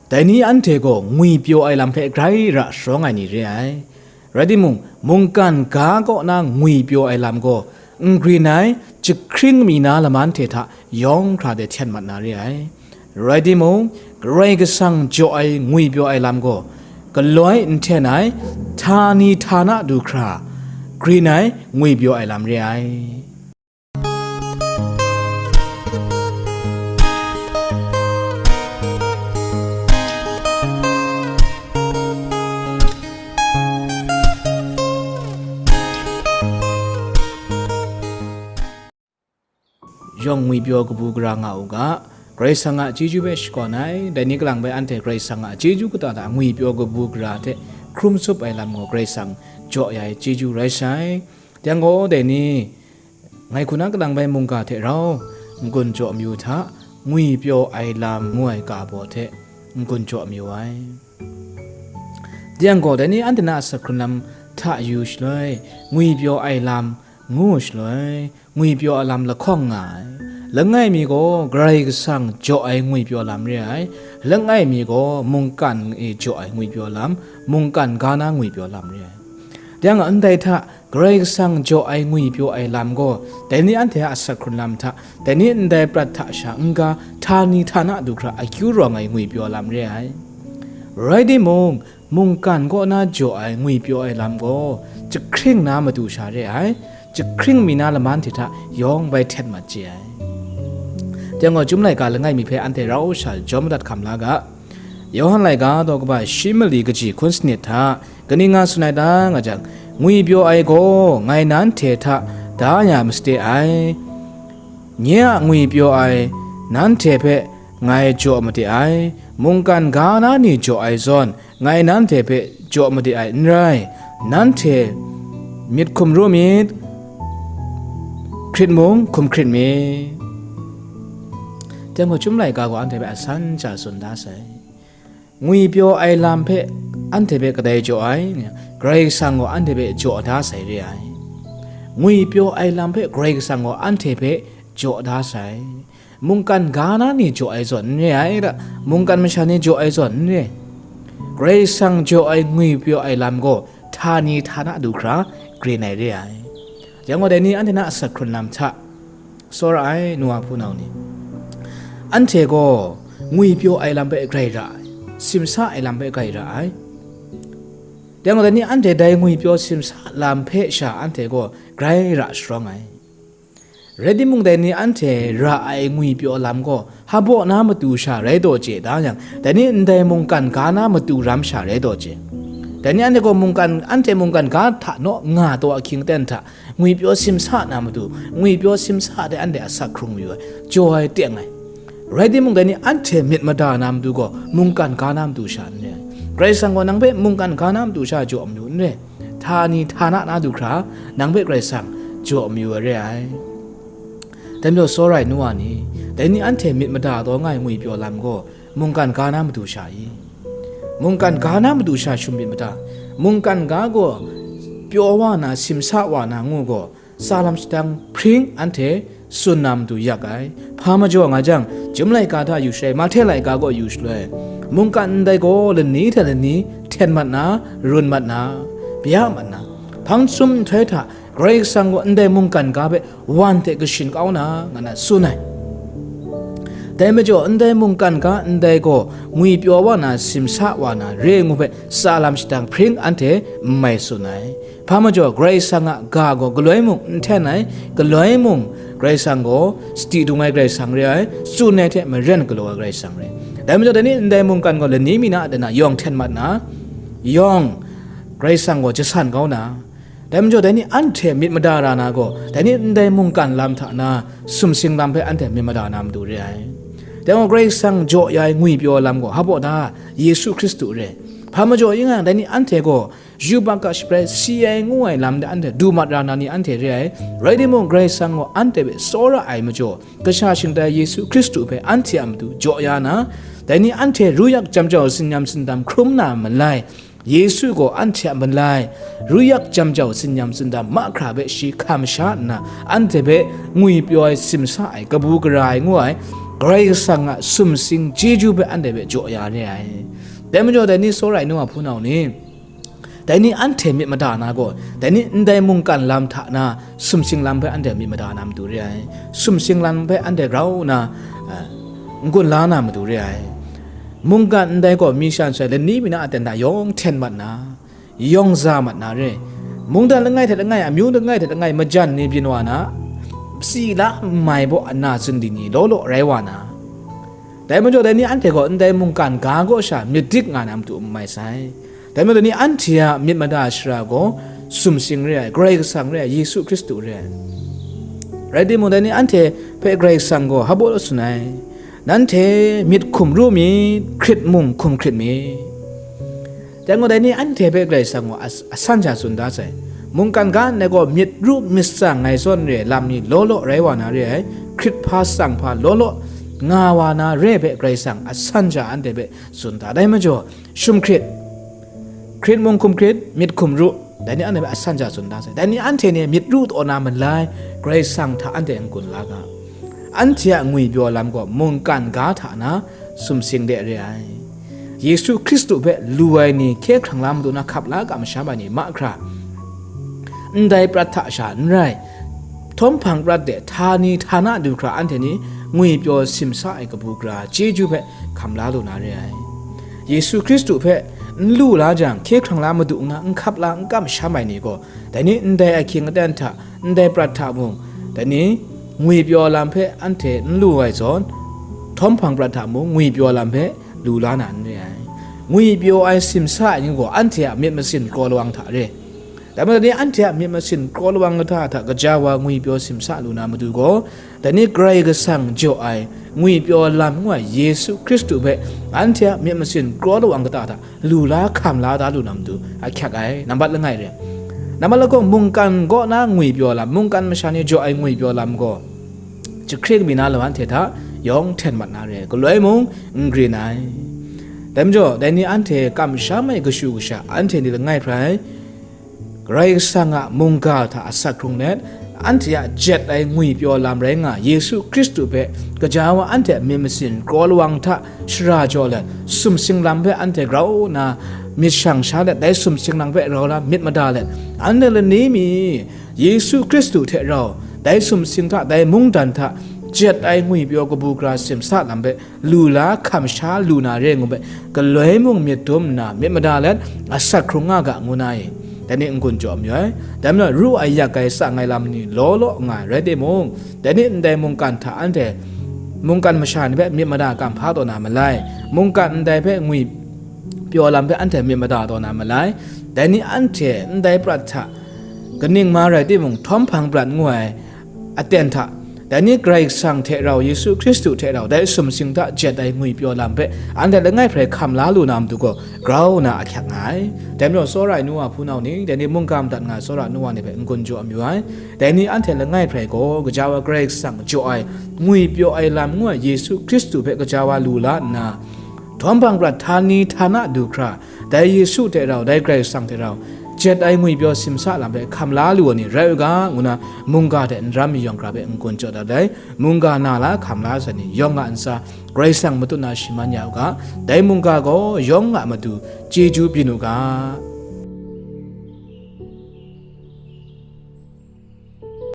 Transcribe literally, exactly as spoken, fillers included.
Dai ni anhte gaw ngwipyaw ai lam hpe grai ra sharawng ai ni re ai. Rai timung, mungkan ga kaw na ngwipyaw ai lam gaw n grin ai, jahkring mi na laman hte hta yawng hkra de hten mat na re ai. Rai timung, Karai Kasang jaw ai ngwipyaw ai lam gaw, galoi n hten ai, htani htana du hkra, grin ai ngwipyaw ai lam re ai. Yawng ngwipyaw kabu gara nga u ga, Karai Kasang a chyeju hpe shakawn ai, dai ni kalang bai anhte Karai Kasang a chyeju kata hta ngwipyaw kabu gara hte hkrum tsup ai lam gaw Karai Kasang jaw ya ai chyeju rai sai. Yang gaw, dai ni, ngai hku na kalang bai mungga hte rau n-gun jaw mayu hta, ngwipyaw ai lam ngu ai ga baw hte n-gun jaw mayu ai. Yang gaw, dai ni anhte na a sak hkrun lam hta yu shaloi, ngwipyaw ai lam ngu shaloi, ngwipyaw a lam lahkawng nga ai. Langai mi gaw Karai Kasang jaw ai ngwipyaw lam re ai. Langai mi gaw mungkan e jaw ai ngwipyaw lam, mungkan ga na ngwipyaw lam re ai. Yang a ndai hta Karai Kasang jaw ai ngwipyaw ai lam gaw, dai ni anhte a sak hkrun lam hta, dai ni ndai prat hta sha n-ga, htani htana du hkra akyu rawng ai ngwipyaw lam re ai. Rai timung, mungkan kaw na jaw ai ngwipyaw ai lam gaw, jahkring na matu sha re ai, jahkring mi na laman hte hta yawng bai htet mat chye ai. Yang gaw, Chyum laika langai mi hpe anhte rau sha jawm madat hkam la ga. Yawhan laika daw kaba shi mali kaji hkun sanit hta, kaning nga tsun ai ta nga jang, ngwipyaw ai gaw ngai nanhte hta da ya masade ai. Nye a ngwipyaw ai nanhte hpe ngai jaw made ai, mungkan ga na ni jaw ai zawn, ngai nanhte hpe jaw made ai n rai, nanhte myit hkum ru myit, hkrit mung hkum hkrit myit. Yang gaw, Chyum laika gaw anhte hpe asan sha tsun da sai. Ngwipyaw ai lam hpe anhte hpe kadai jaw ai, Karai Kasang gaw anhte hpe jaw da sai re ai. Ngwipyaw ai lam hpe Karai Kasang gaw anhte hpe jaw da sai. Mungkan ga na ni jaw ai zawn n re ai, da, mungkan masha ni jaw ai zawn n re. Karai Kasang jaw ai ngwipyaw ai lam gaw htani htana du hkra grin ai re ai. Yang gaw, dai ni anhte na a sak hkrun lam hta, tsawra ai nu wa hpunau ni, anhte gaw ngwipyaw ai lam hpe grai ra ai, simsa ai lam hpe grai ra ai. Yang gaw, dai ni anhte dai ngwipyaw simsa lam hpe sha anhte gaw grai ra sharawng ai. Rai timung, dai ni anhte ra ai ngwipyaw lam gaw hpaw na matu sha rai taw chye da yang, dai ni ndai mungkan ga na matu ram sha rai taw chye. Dai ni anhte gaw mungkan, anhte mungkan ga hta naw nga taw ahkying aten hta, ngwipyaw simsa na matu, ngwipyaw simsa de anhte a sak hkrung mayu ai, jaw ai teng ai. Rai timung, dai ni anhte myit mada na matu gaw mungkan ga na matu sha n re ai. Karai Kasang gaw nang hpe mungkan ga na matu sha jaw mayu n re. Htani htana na du hkra, nang hpe Karai Kasang jaw mayu ai re ai. Dai majaw, tsawra ai nu wa ni, dai ni anhte myit mada taw nga ai ngwipyaw lam gaw, mungkan ga na matu sha i? Mungkan ga na matu sha shum myit mada. Mungkan ga gaw pyaw wa na, simsa wa na ngu gaw, tsa lam shadang hpring anhte tsun na matu yak ai. Hpa majaw nga jang, Chyum laika hta yu shaloi, Mahte laika gaw yu shaloi, mungkan ndai gaw lani hte lani hten mat na, run mat na, bya mat na, hpang jahtum nhtoi hta Karai Kasang gaw ndai mungkan ga hpe wan hte kashin kau na, nga na tsun ai. Dai majaw, ndai mungkan ga ndai gaw ngwipyaw wa na, simsa wa na, re ngu hpe tsa lam shadang hpring anhte n mai tsun ai. Hpa majaw, Karai Kasang a ga gaw galoi mung n hten ai, galoi mung Karai Kasang gaw sadi dung ai Karai Kasang re ai, tsun ai hte maren galaw ai Karai Kasang re ai. Dai majaw, dai ni ndai mungkan gaw lani mi na a dana yawng hten mat na, yawng Karai Kasang gaw jasan kau na, dai majaw, dai ni anhte myit mada ra na gaw, dai ni ndai mungkan lam hta na, sumsing lam hpe anhte myit mada na matu re ai. Dai gaw, Karai Kasang jaw ya ai ngwipyaw lam gaw hpaw da, Yesu Hkristu re ai. Hpa majaw i nga yang, dai ni anhte gaw yubak a shabrai si ai ngu ai lam de anhte du mat ra na ni anhte re ai. Rai timung, Karai Kasang gaw anhte hpe tsawra ai majaw, kasha shingtai Yesu Hkristu hpe anhte a matu jaw ya na, dai ni anhte ruyak jam jau, tsin-yam tsindam hkrum na malai, Yesu gaw anhte a malai, ruyak jam jau, tsin-yam tsindam mahkra hpe shi hkam sha nna, anhte hpe ngwipyaw ai, simsa ai, kabu gara ai ngu ai, Karai Kasang a sumsing chyeju hpe anhte hpe jaw ya re ai. Dai majaw, dai ni tsawra ai nu a hpunau ni, dai ni anhte myit mada na gaw, dai ni ndai mungkan lam hta na sumsing lam hpe anhte myit mada na matu re ai. Sumsing lam hpe anhte grau nna, eh, n-gun la na matu re ai. Mungkan ndai gaw mi sha nsai lani mi na a ten hta yawng hten mat na, yawng za mat na re. Mungdan langai hte langai, amyu langai hte langai, majan ni byin wa na, si la n mai baw ana zun di ni law law rai wa na. Dai majaw, dai ni anhte gaw ndai mungkan ga kaw sha myit dik nga na matu n mai sai. Dai majaw, dai ni anhte a myit mada shara gaw sumsing re ai, Karai Kasang re ai, Yesu Hkristu re ai. Rai timung, dai ni anhte hpe Karai Kasang gaw hpa baw tsun ai, nanhte myit hkum ru myit, hkrit mung hkum hkrit myit. Dai gaw, dai ni anhte hpe Karai Kasang gaw as-, asan sha tsun da sai. Mungkan ga ndai gaw myit ru myit tsang ngai zawn re ai lam ni law law rai wa na re ai, hkrit hpa tsang hpa law law nga wa na re ai hpe Karai Kasang asan sha anhte hpe tsun da. Dai majaw, shum hkrit, hkrit mung hkum hkrit, myit hkum ru, dai ni anhte hpe asan sha tsun da sai. Dai ni anhte ni myit ru taw na malai, Karai Kasang hta anhte n-gun la ga. Anhte a ngwipyaw lam gaw mungkan ga hta na sumsing de re ai. Yesu Hkristu hpe lu ai ni hkye hkrang la matu na hkap la kamsham ai ni mahkra, ndai prat hta sha n rai, htawm hpang prat de htani htana du hkra anhte ni ngwipyaw simsa ai kabu gara chyeju hpe hkam la lu na re ai. Yesu Hkristu hpe n lu la jang, hkye hkrang la matu nna n hkap la n kamsham ai ni gaw, dai ni ndai ahkying aten hta, ndai prat hta mung, dai ni ngwipyaw lam hpe anhte n lu ai zawn, htawm hpang prat hta mung ngwipyaw lam hpe lu la na n re ai. Ngwipyaw ai simsa ai ni gaw anhte a myit masin kraw lawang hta re. Dai majaw, dai ni anhte a myit masin kraw lawang kata hta gaja wa ngwipyaw simsa lu na matu gaw, dai ni Karai Kasang jaw ai ngwipyaw lam ngu ai Yesu Hkristu hpe anhte a myit masin kraw lawang kata hta lu la hkam la da lu na matu ahkyak ai, nambat langai re. Nambat lakawng, mungkan kaw na ngwipyaw lam, mungkan masha ni jaw ai ngwipyaw lam gaw, jahkring mi na lam anhte hta yawng hten mat na re, galoi mung n grin ai. Dai majaw, dai ni anhte kamsham ai kashu kasha, anhte ni langai hprai, Karai Kasang a mungga hta asak hkrung let, anhte a jet ai ngwipyaw lam rai nga, Yesu Hkristu hpe gaja wa anhte a myit masin kraw lawang hta shara jaw let, sumsing lam hpe anhte grau nna myit shang sha let, dai sumsing lam hpe grau nna myit mada let, anhte lani mi Yesu Hkristu hte rau, dai sumsing hta, dai mungdan hta jet ai ngwipyaw kabu gara simsa lam hpe lu la hkam sha lu na re ngu hpe, galoi mung myit dum nna myit mada let, asak hkrung nga ga ngu na i, dai ni n-gun jaw mayu ai. Dai majaw, ru ai yak ai tsang ai lam ni law law nga ai rai timung, dai ni ndai mungkan hta anhte, mungkan masha ni hpe myit mada kam hpa taw na malai, mungkan ndai hpe ngwipyaw lam hpe anhte myit mada taw na malai, dai ni anhte ndai prat hta kaning ma rai timung, htawm hpang prat ngu ai aten hta, dai ni Karai Kasang hte rau, Yesu Hkristu hte rau, dai sumsing hta jet ai ngwipyaw lam hpe anhte langai hprai hkam la lu na matu gaw, grau nna ahkyak nga ai. Dai majaw, tsawra ai nu wa hpunau ni, dai ni mungga madat nga ai tsawra nu wa ni hpe n-gun jaw mayu ai. Dai ni anhte langai hprai gaw, gaja wa Karai Kasang jaw ai, ngwipyaw ai lam ngu ai Yesu Hkristu hpe gaja wa lu la nna, htawm hpang prat htani htana du hkra, dai Yesu hte rau, dai Karai Kasang hte rau, jet ai ngwipyaw simsa lam hpe hkam la lu ai ni rai u ga, ngu na mungga hte n ram mi yawng hkra hpe n-gun jaw dat ai. Mungga na la hkam la ai ni yawng a ntsa, Karai Kasang matut na shaman ya u ga, dai mungga gaw yawng a matu chyeju byin u ga.